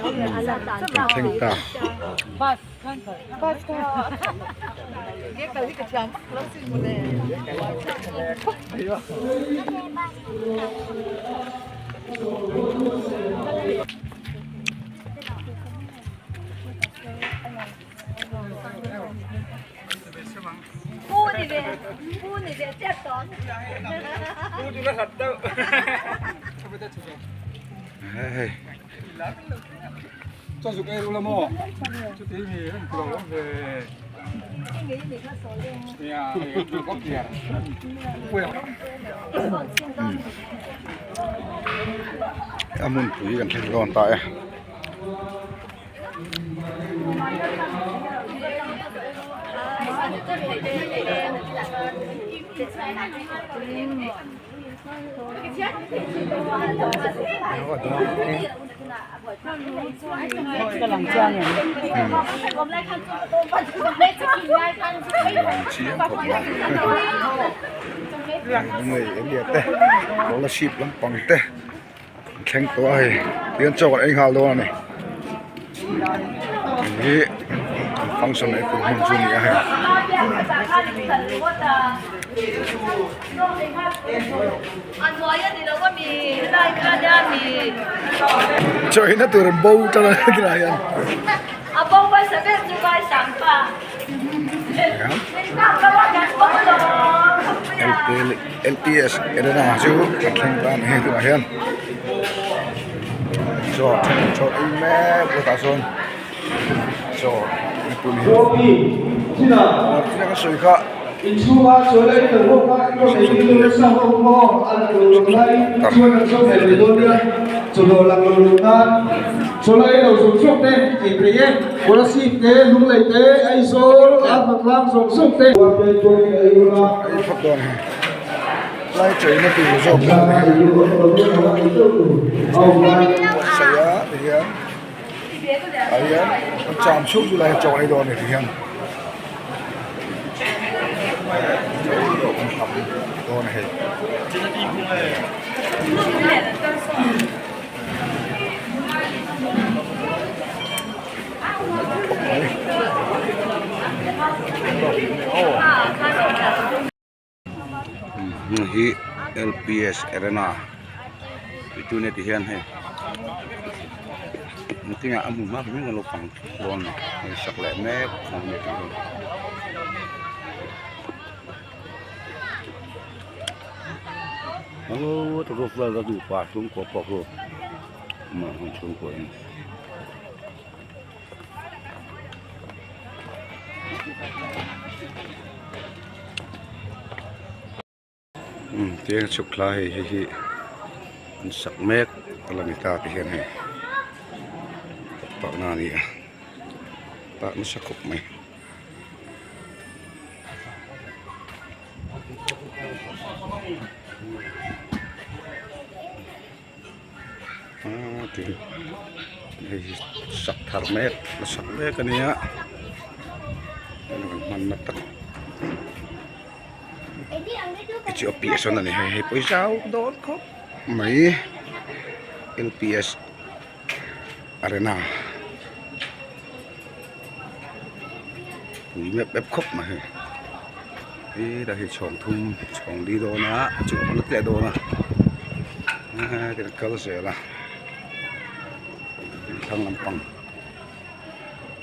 Kan thleng ta. Hei. A hmunpui kan thleng dawn ta e. Scholarship lampang te an thleng tawh a hei tihian chaw kan ei nghal dawn a ni hei hi function ei tur hmun chu a ni a hei. Chaw eina tur an bo tan a tunah hian. LPS Arena chu an thleng ta a ni hei tunah hian chaw chaw ei mek tah sawn chaw ka sawi kha. Ei phawt dawn hei lai cheina tur zawk hi buatsaih a tihian ah hian an cham chhuk chu lai chaw ei dawn a ni tihian. Dawn a hei. Hei hi LPS Arena tih chu nia ti hian hei engtinah a hmun hma hrim hrim a lo kang dawn a ni sak leh mek a ni tih hi. Tiang chhuk thla hei hei hi an sak mek a la ni ta ti hian hei pakna a ni a tak nasa khawp mai. Hei hi sak thar mek la sak mek a nia hmanna tak Ethiopia sawn a ni hei hei pawisa a awm dawn khawp mai L P S arena pui mep mep khawp mai hei hetlai hi chhawng thum chhawng li dawn a a chungah pawh la tleh dawn a eee kal zel a thlang lampang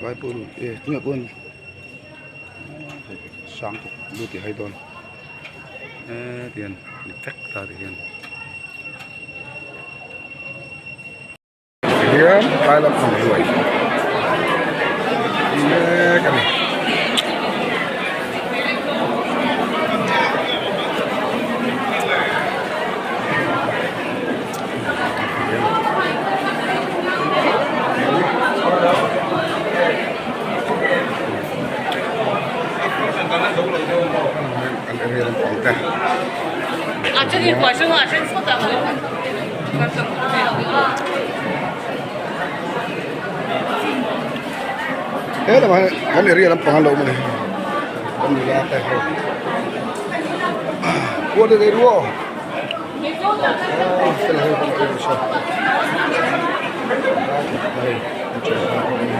vai pawh e tunah pawh sang thawk lut i hai dawn eee tihian ni vek ta tihian. Hian tlai lam ang ruai mek a ni. An area lampang te. He lamah hian kan area lampang an lo awm a ni kan nula te ho khuan a nei ruah aw fel ho pawh an awm nasa. Hei an thian ho pawh an ni.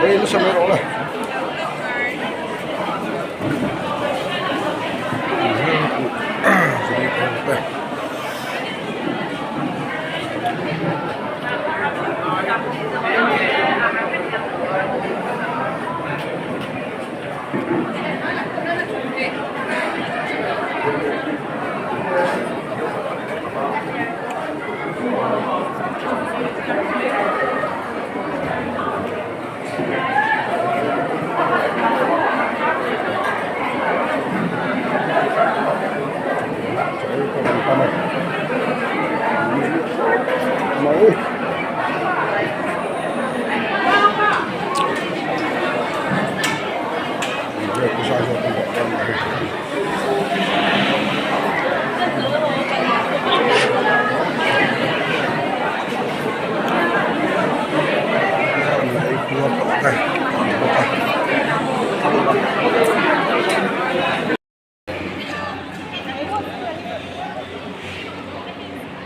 Hei nasa mai rawh le.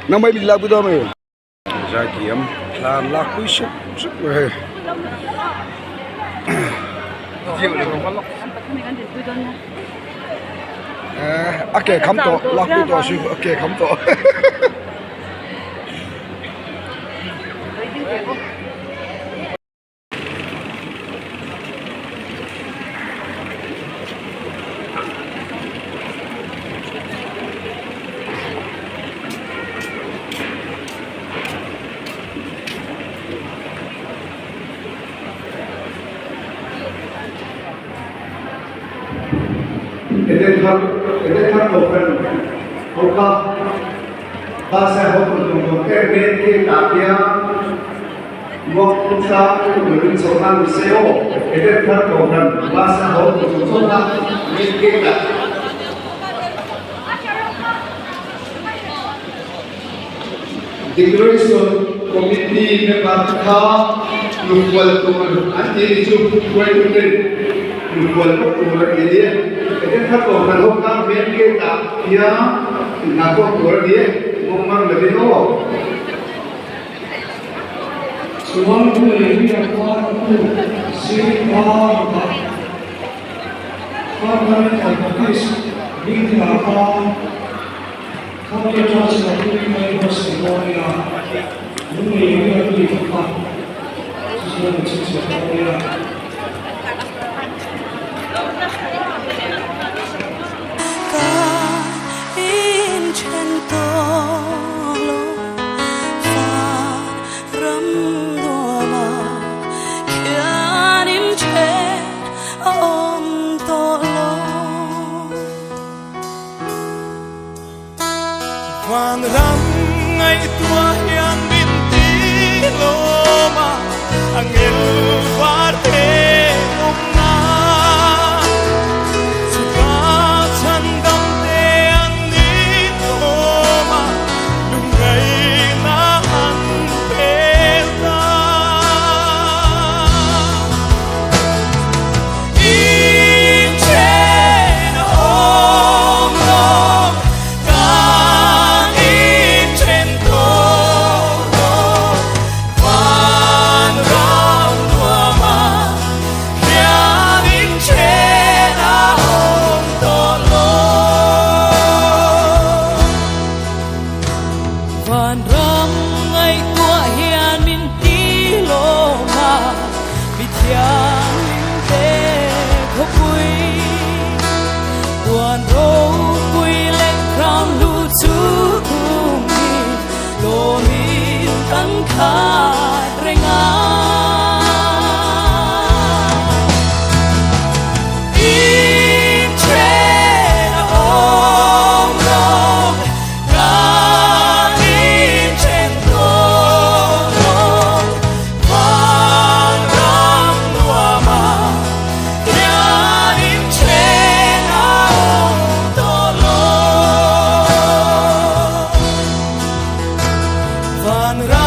Nang mai min lak pui dawn mai. Zaithiam thla an lak pui sup sup mai hei. A ke kham tawh lak pui tawh su a ke kham tawh. Eden thar Eden thar kohhran ho kha bus a haw tur zawng zawng te main gate ah hian Muak khawsa turin chho nghal ni se aw Eden thar kohhran bus a haw tur zawng zawng kha main gate ah. Declaration Committee member te kha lungkual tur an ti ni chu hruaitu ten lungkual bawk tur a ti a ni e. Eden thar kohhran ho kha main gate ah hian inhahkhawm tur a ni e, mawngmar lovin aw. Chuan pu Lehmia khan pu Siripara Fundamental Baptist Meeting-ah khan Khami atanga chhuahpui mai buatsaih dawn nia, lunglei eng a tih kha chu chuan a chhinchhiah dawn nia. Ka inthen tawh lo van ram nuama khian inthen a awm tawh lo. Van ram ngaihtuah hian min ti lawm a, angel var te awmna. Chuta chhan dam te an ni thawm a, lungngaihna an pel ta. Inchen awm lo kan inchen tawh lo van ram nuam. Van ram.